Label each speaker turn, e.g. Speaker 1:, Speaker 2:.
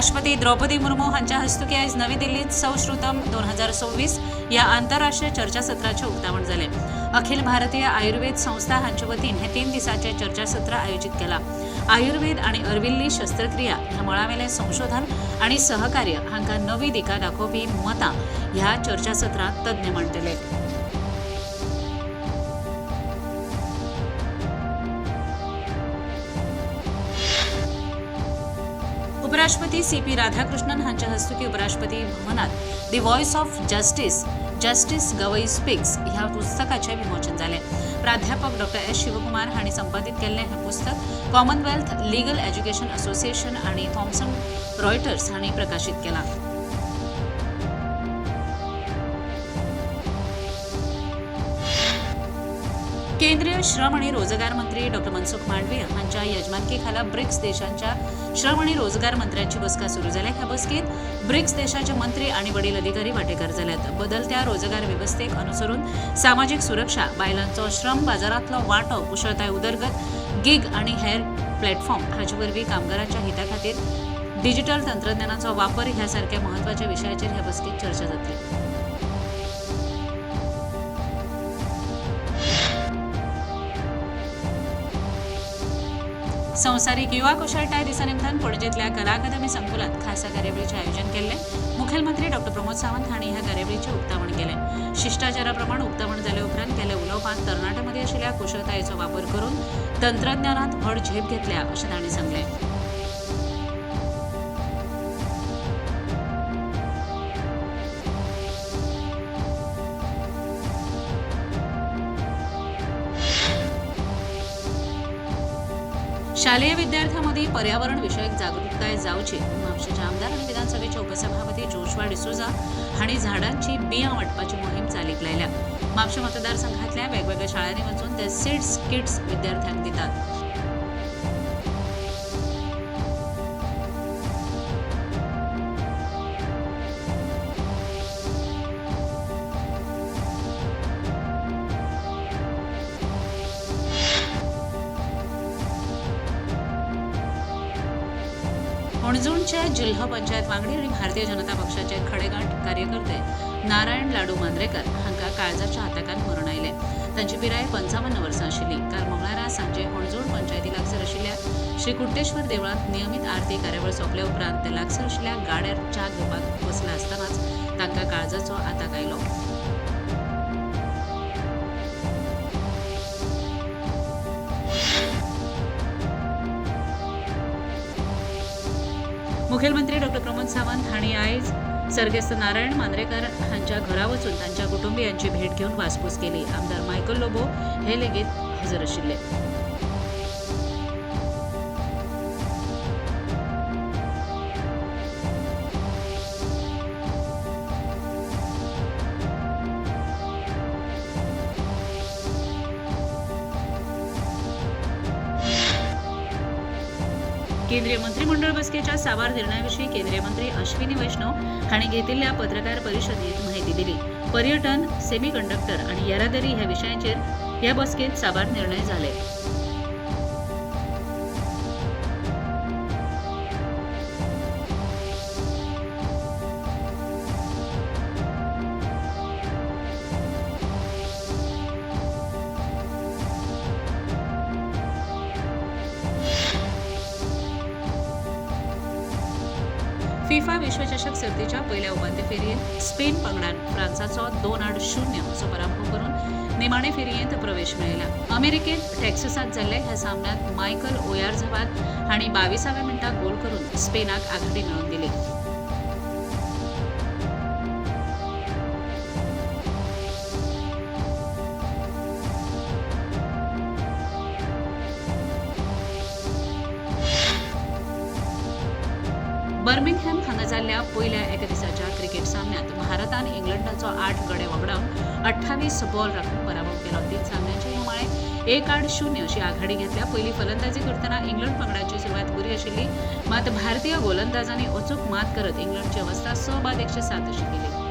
Speaker 1: राष्ट्रपती द्रौपदी मुर्मू हांच्या हस्तुकी आयज नवी दिल्लीत सौश्रुतम 2026 ह्या आंतरराष्ट्रीय चर्चासत्राचें उक्तावण जालें. अखिल भारतीय आयुर्वेद संस्था हांचे वतीन हे 3 दिसांचे चर्चासत्र आयोजीत केलां. आयुर्वेद आनी अर्विल्ली शस्त्रक्रिया ह्या मळावेलें संशोधन आनी सहकार्य हांकां नवी दिका दाखोवपी मतां ह्या चर्चासत्रांत तज्ञ मांडटले. उपराष्ट्रपती सी पी राधाकृष्णन हांच्या हस्तुकी उपराष्ट्रपती भवनात the voice of justice, justice Gavai speaks ह्या पुस्तकाचें विमोचन जालें. प्राध्यापक डॉ एस शिवकुमार हांणी संपादीत केल्लें हें पुस्तक कॉमनवेल्थ लीगल एज्युकेशन असोसिएशन आनी थॉम्सन रॉयटर्स हांणी प्रकाशीत केलां. केंद्रीय श्रम आणि रोजगार मंत्री डॉ मनसुख मांडवीय हांच्या यजमानकी खाला ब्रिक्स देशांच्या श्रम आणि रोजगार मंत्र्यांची बसका सुरू जाल्या. ह्या बसकेत ब्रिक्स देशाचे मंत्री आणि वडील अधिकारी वाटेकार जाल्यात. बदलत्या रोजगार वेवस्थेक अनुसरून सामाजीक सुरक्षा, बायलांचो श्रम बाजारांतलो वांटो, कुशळताय उदरगत, गिग आणि हेर प्लॅटफॉर्म हाचे वरवीं कामगारांच्या हिता खातीर डिजिटल तंत्रज्ञानाचो वापर ह्या सारक्या म्हत्वाच्या विशयाचेर ह्या बसकेत चर्चा जातली. संवसारीक युवा कुशळटाय दिसा निमतान पणजेंतल्या कला अकादमी संकुलांत खासा कार्यावळीचें आयोजन केल्लें. मुखेलमंत्री डॉ प्रमोद सावंत हांणी ह्या कार्यावळीचें उक्तावण केलें. शिश्टाचारा प्रमाण उक्तावण जाले उपरांत केल्ल्या उलोवपांत तरणाट्यां मदीं आशिल्ल्या कुशळतायेचो वापर करून तंत्रज्ञानांत व्हड झेप घेतल्या अशें तांणी सांगलें. शालेय विद्यार्थ्यांमदीं पर्यावरण विशयक जागृताय जावची म्हूण म्हापशेंचे आमदार आनी विधानसभेचे उपसभापती जोशुआ डिसोझा हांणी झाडांची बियां वांटपाची मोहीम चालीक लायल्या. म्हापशें मतदारसंघांतल्या वेगवेगळ्या शाळांनी वचून ते सीड्स किट्स विद्यार्थ्यांक दितात. हणजूणचे जिल्हो पंचायत वांगडी आनी भारतीय जनता पक्षाचे खडेगांठ कार्यकर्ते नारायण लाडू मांद्रेकर हांकां काळजाच्या आताकान मरण आयलें. तांची पिराय 55 वर्सां आशिल्ली. काल मंगळारा सांजे हणजूण पंचायती लागसर आशिल्ल्या श्री कुट्टेश्वर देवळांत नियमीत आरती कार्यावळ सोंपल्या उपरांत ते लागसर आशिल्ल्या गाड्यार च्या घेवपाक बसला आसतनाच तांकां काळजाचो आताक आयलो. मुखेलमंत्री डॉ प्रमोद सावंत हांणी आयज सर्गेस्त नारायण मांद्रेकर हांच्या घरा वचून तांच्या कुटुंबियांची भेट घेवन वासपूस केली. आमदार मायकल लोबो हे लेगीत हजर आशिल्ले. केंद्रीय मंत्रिमंडळ बसकेच्या साबार निर्णयाविशीं केंद्रीय मंत्री अश्विनी वैष्णव हांणी घेतिल्ल्या पत्रकार परिशदेंत माहिती दिली. पर्यटन, सेमी कंडक्टर आनी येरादारी ह्या विशयांचेर ह्या बसकेंत साबार निर्णय जाले. फिफा विश्वचषक सर्तीच्या पयल्या उपांत्य फेरयेंत स्पेन पंगडान फ्रांसाचो 2-0 असो पराभव करून निमाणे फेरयेंत प्रवेश मेळयला. अमेरिकेंत टेक्सासांत जाल्ल्या ह्या सामन्यांत मायकल ओयारझाबाद हांणी 22व्या मिनटाक गोल करून स्पेनाक आघाडी मेळोवन दिली. बर्मिंगहॅम हांगा जाल्ल्या पयल्या एका दिसाच्या क्रिकेट सामन्यांत भारतान इंग्लंडाचो 8 गडे वगडावन 28 बॉल राखून पराभव केलो. 3 सामन्यांच्या ह्या माळेंत 1-0 अशी आघाडी घेतल्या. पयली फलंदाजी करतना इंग्लंड पंगडाची सुरवात बरी आशिल्ली, मात भारतीय गोलंदाजांनी अचूक मात करत इंग्लंडची अवस्था 6 बाद 107 अशी केली.